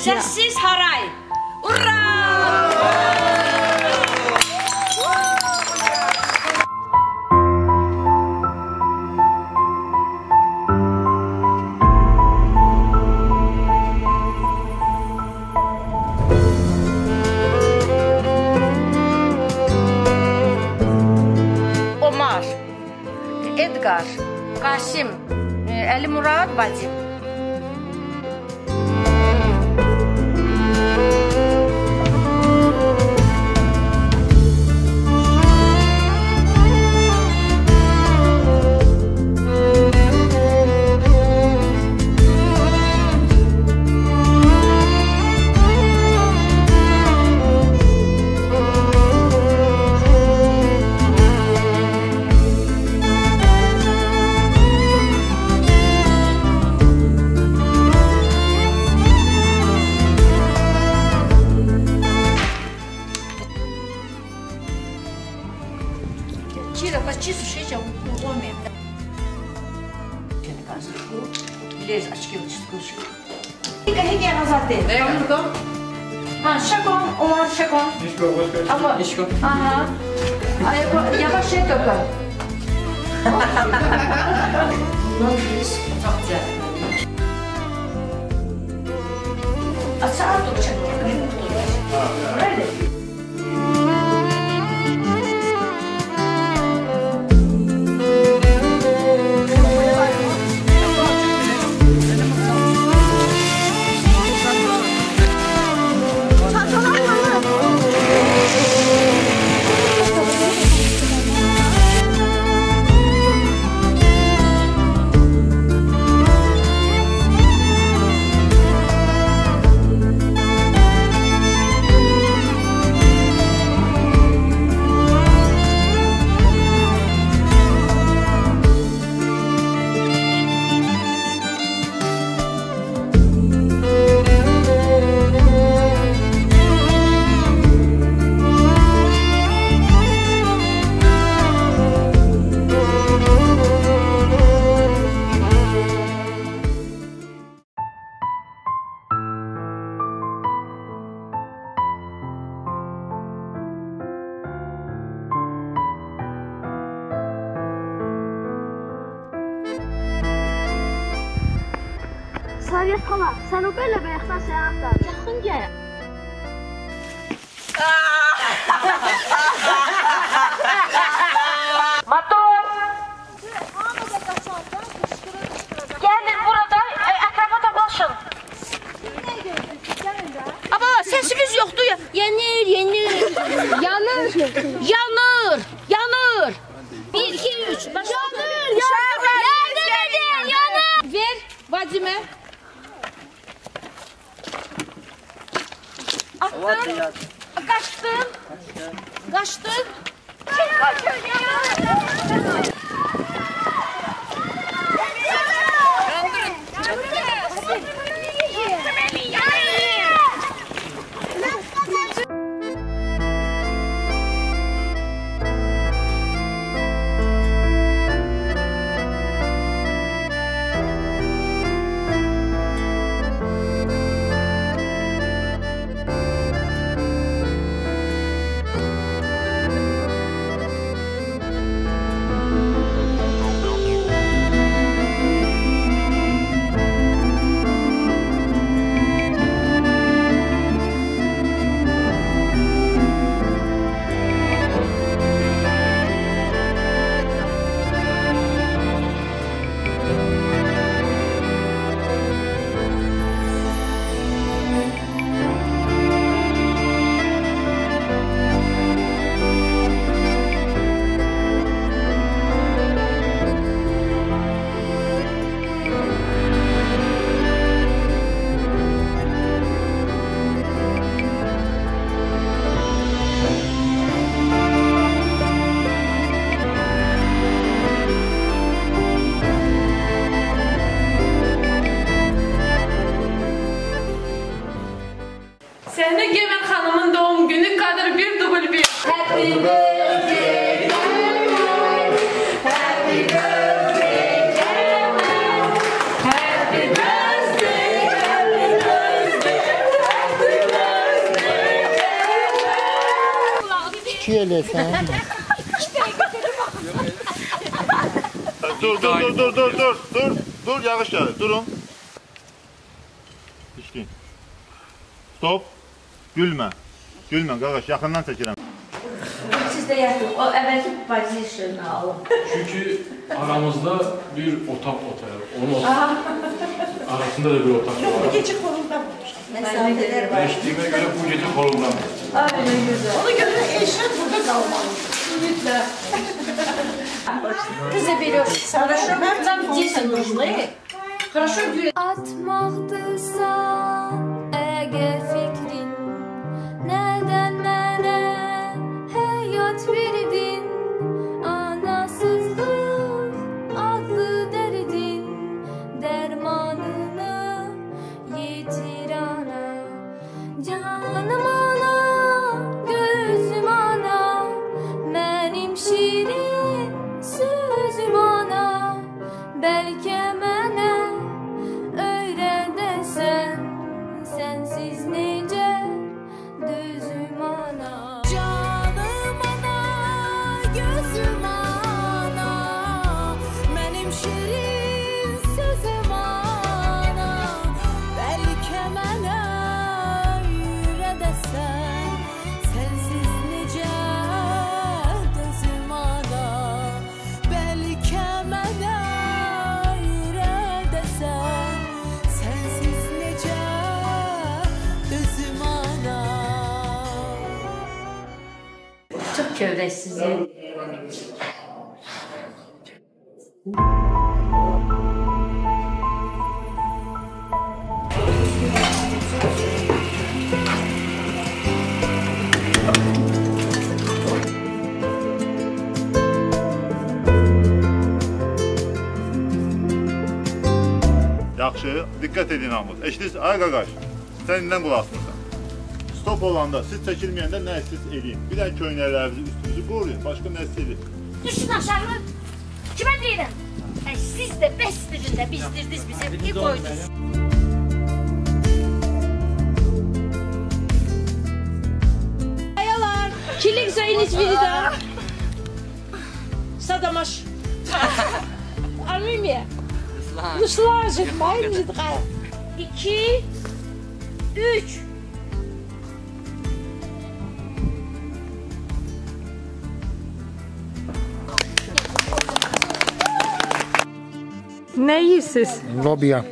Səssiz haray. Urra! Omar, Edgar, Qasim, Əli Murad, Vadim. Aha. Yavaş şey topa. Bundan biz otaq düzəltməliyik. Saat olacaq. Öyle. Sarıya xala, sən o belə bayaqdan səni axtar. Yaxın gəl. Motor! Gəlin burada, ətrafa toplaşın. Aba, səsimiz yoxdur. Yenir, yenir. Yanır. Yanır, yanır. 1, 2, 3. Yanır, yanır. Yardım edin, yanır. Ver Vadimə. Attın, qaçdın, qaçdın. Səhnə Gemen xanımın doğum günü kadr 1 dubl 1. Happy birthday to you. Happy birthday Gemen. Happy birthday, happy birthday. Pişik eləyəsən. Dur, dur, dur, dur, dur, dur, dur, dur, yağış gəlir, durun. İşləyin. Stop, gülmə, gülmə, qardaş, yaxından çəkirəm. Siz də yatın, o əvvəlki pozisiyanı alın. Çünki aramızda bir otaq otel, onun arasında da bir otaq var. Yox, bu gecə xoruldan olmuşam. Məsafələr var. Eşitdiyimə görə bu gecə xoruldan olmuşam. Ay, nə gözəl. Ona görə Elşən burada qalmalıdır. Ümidlə. Ты заберешь. Хорошо, нам дети нужны. Хорошо, Atmaqdırsa əgər fikrin, nədən mənə həyat verdin? Anasızlıq adlı dərdin, dərmanını yetir ana. Canım ana, gözüm ana, mənim şirin sözüm ana. Bəlkə mənə öyrədəsən, sənsiz necə dözüm ana. Canım ana, gözüm ana, mənim şirin sözüm ana. Bəlkə mənə öyrədəsən, sənsiz necə dözüm ana. Bəlkə mənə öyrədəsən, sənsiz necə dözüm ana. Çox kövrək sizi. Yaxşı, diqqət edin hamınız. Eşidirsiniz, ay qaqaş, sən indən qulaq asmırsan. Stop olanda, siz çəkilməyəndə nə istəyirsiniz eləyin. Bir dənə köynəklərinizi, üstünüzü qoruyun, başqa nə istəyirsiniz. Düşün aşağı. Kimə deyirəm? Siz də bəsdirin də, bizdirdiniz bizi, ki qoydunuz. Ayalar, kilik zayiniz biri daha. Sadamaş. Armimiye. Nuslajit, mayımcıd qaya. 2, 3. Nə yeyirsiniz? Lobiya.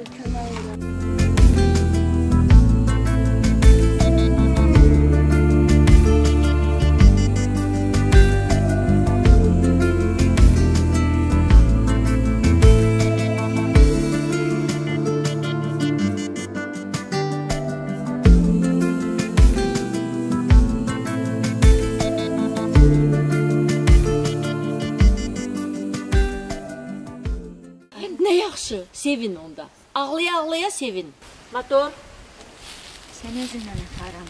Nə yaxşı, sevin onda. Ağlaya-ağlaya sevin. Motor. Səni özümlə aparam.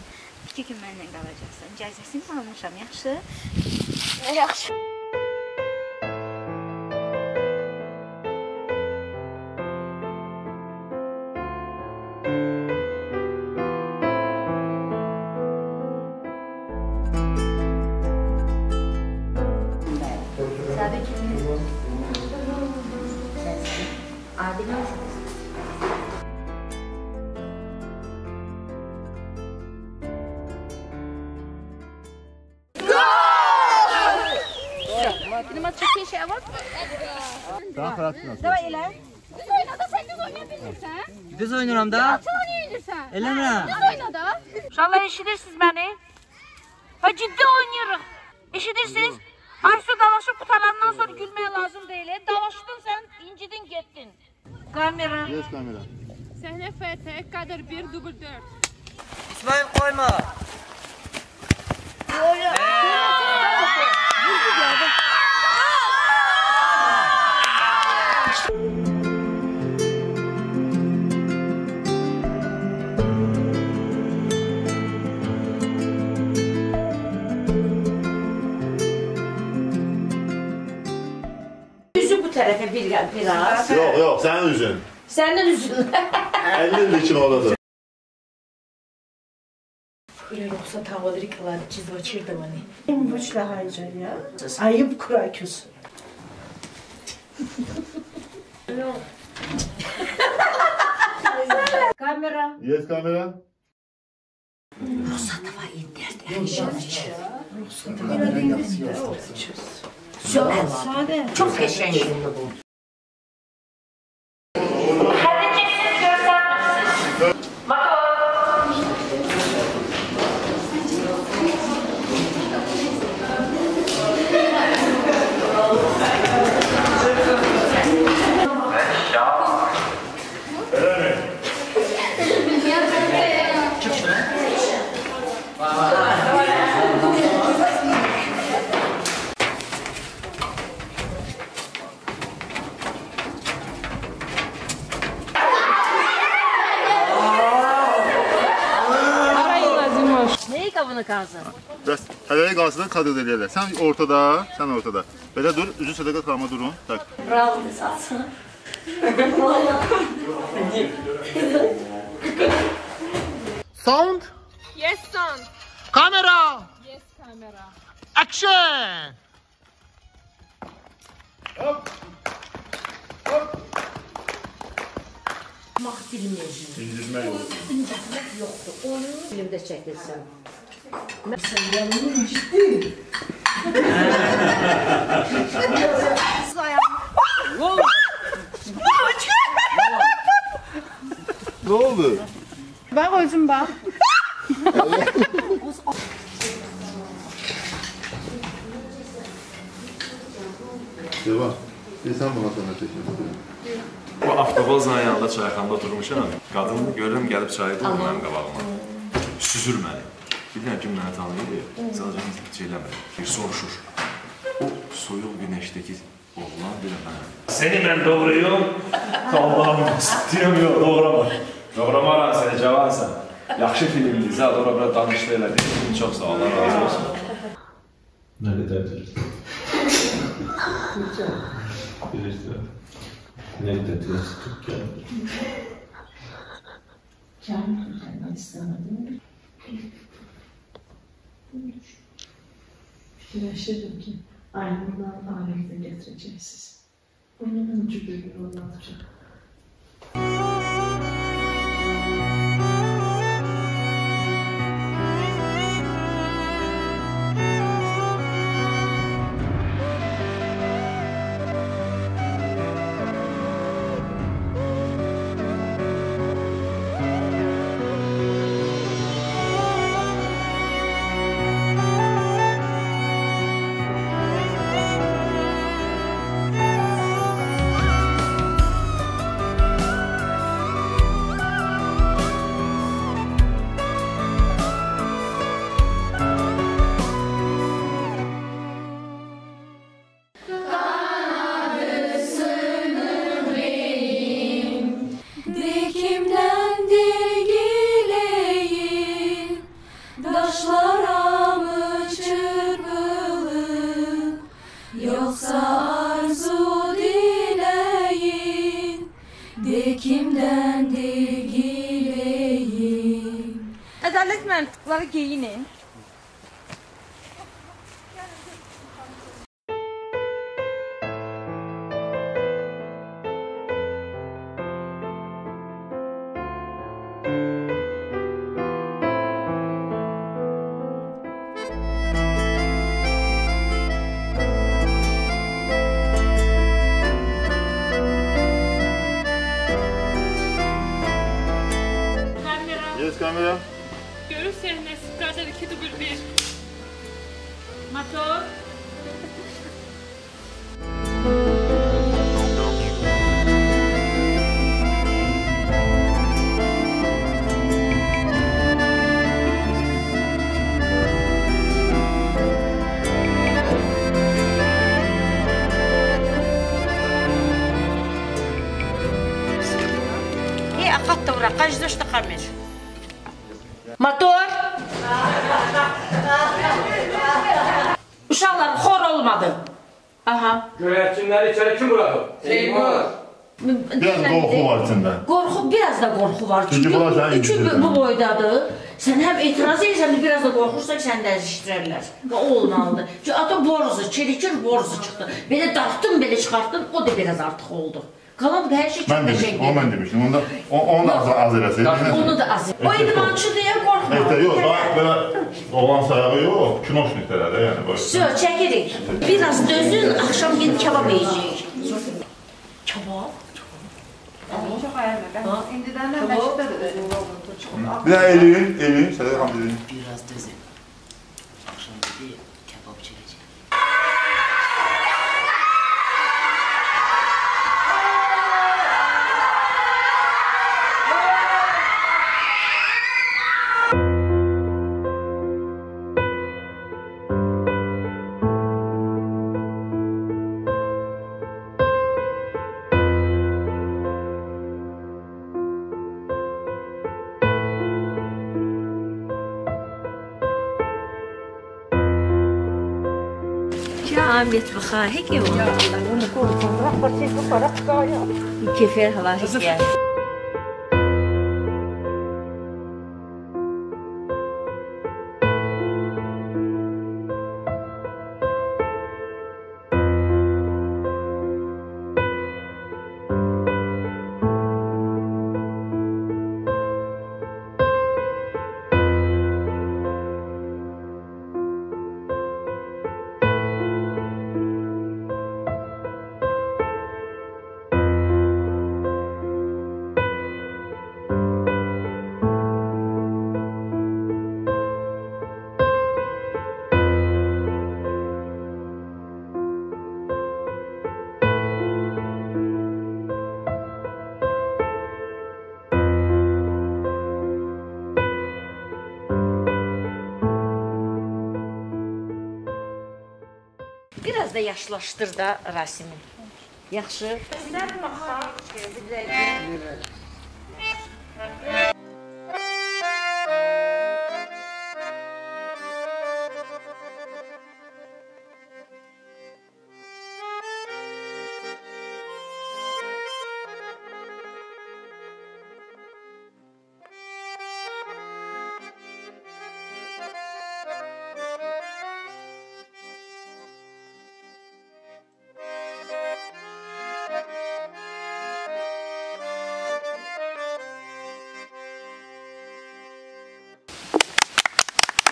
2 gün mənimlə qalacaqsan. İcazəsini almışam, yaxşı? Yaxşı. Sabi kimdir? Sensin. Adil misiniz? Davay elə. Düz oyna da, sən düz oynaya bilmirsən. Düz oynuram da. Açıla niyə edirsən? Eləmirəm. Düz oyna da. Uşaqlar, eşidirsiniz məni? Ha, ciddi oynayırıq. Eşidirsiniz? Arzu dalaşıb qutarandan sonra gülməyə lazım deyil. Dalaşdın sən, incidin, getdin. Kamera. Yes, kamera. Səhnə FT, kadr 1, dubl 4. İsmail qoyma. Üzü bu tərəfə biraz. Yox, yox, sənin üzün. Sənin üzün. 50 ildir ki, oradadır. Ayıp kuraküs. Kamera. Yes, kamera. Çok qəşəng. Hədəcəsiz göstərmişsiniz. Motor. Bəs hələlik qalsın, kadr eləyərlər. Sən ortada, sən ortada. Belə dur, üzü sədaqət xanıma durun. Tak. Bravo, satsın. Sound? Yes, sound. Kamera! Yes, kamera. Action! Hop! Hop! Maq bilmir. İncitmək yoxdur. İncitmək yoxdur. Onu filmdə çəkilsin. Sən yanını incitdin. Ne oldu? Bax özüm bax. Devam. Sen buna sonra çekiyorsun. Bu avtobazla yanında çayxanada oturmuşam. Qadın görürüm gəlib çayı qoyur mənim qabağıma. Süzür məni. Bilirəm ki, məni tanıyır. Sadəcə heç eləmir. Bir soruşur. O soyuq günəşdəki oğlan deyirəm mənə. Seni mən doğrayım. Allah'ım deyəm yox, doğrama. Doğramaram səni, cavansan. Yaxşı filmdir, zəd ora bura danışdı elədi. Çox sağ ol, Allah razı olsun. Nə qədərdir? Bilirsən. Nə qədər tutub gəldi. Kamil istemedim. Fikirləşirdim ki, aynından aleti getireceksiniz. Burnumun ucu bir ondan tutacaq. Ədalət müəllim, bunları geyinin. Yes, kamera. Görüş səhnəsi, kadr 2 dubl 1. Motor. Motor. Uşaqlar xor olmadı. Aha. Göyərçinləri içəri kim buraxıb? Seymur. Biraz qorxu var içində. Qorxu, biraz da qorxu var. Çünki bunlar səni üçü incidirlər. Bu boydadır. Sən həm etiraz edirsən, biraz da qorxursan ki, səni də əzişdirərlər. Və o olmalıdır. Çünki ata borzu, çelikir borzu çıxdı. Belə dartdım, belə çıxartdım, o da biraz artıq oldu. Qalan hər şey çox qəşəng. Onu mən demişdim. Onu da az eləsəydim. Onu da az. O idmançı deyə qorxma. Yox, belə oğlan sayağı yox, kinoşniklərə də yəni. Sö, çəkirik. Biraz dözün, axşam gedib kebab yeyəcəyik. Kebab? Çox ayırma. İndidən mən məşqdə də dözüm. Bir dənə eləyin, eləyin, sənə hamı eləyin. Biraz dözün. Axşam gedib kebab çəkəcəyik. عم يطبخها هيك كيف هلا هيك. Biraz da yaşlaşdır da Rasimi. Yaxşı.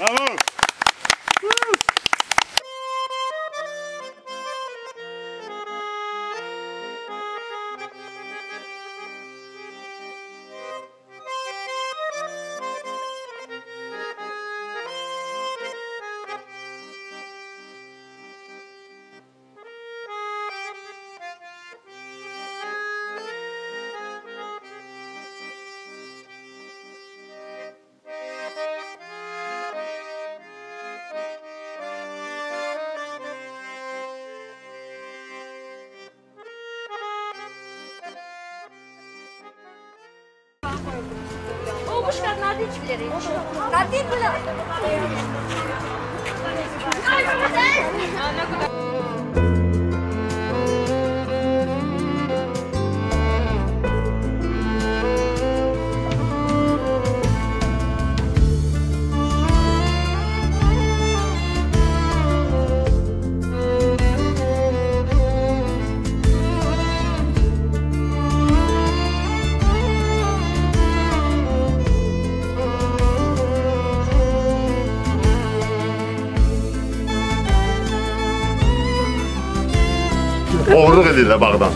Bravo! Oğurluq edirlər bağdan.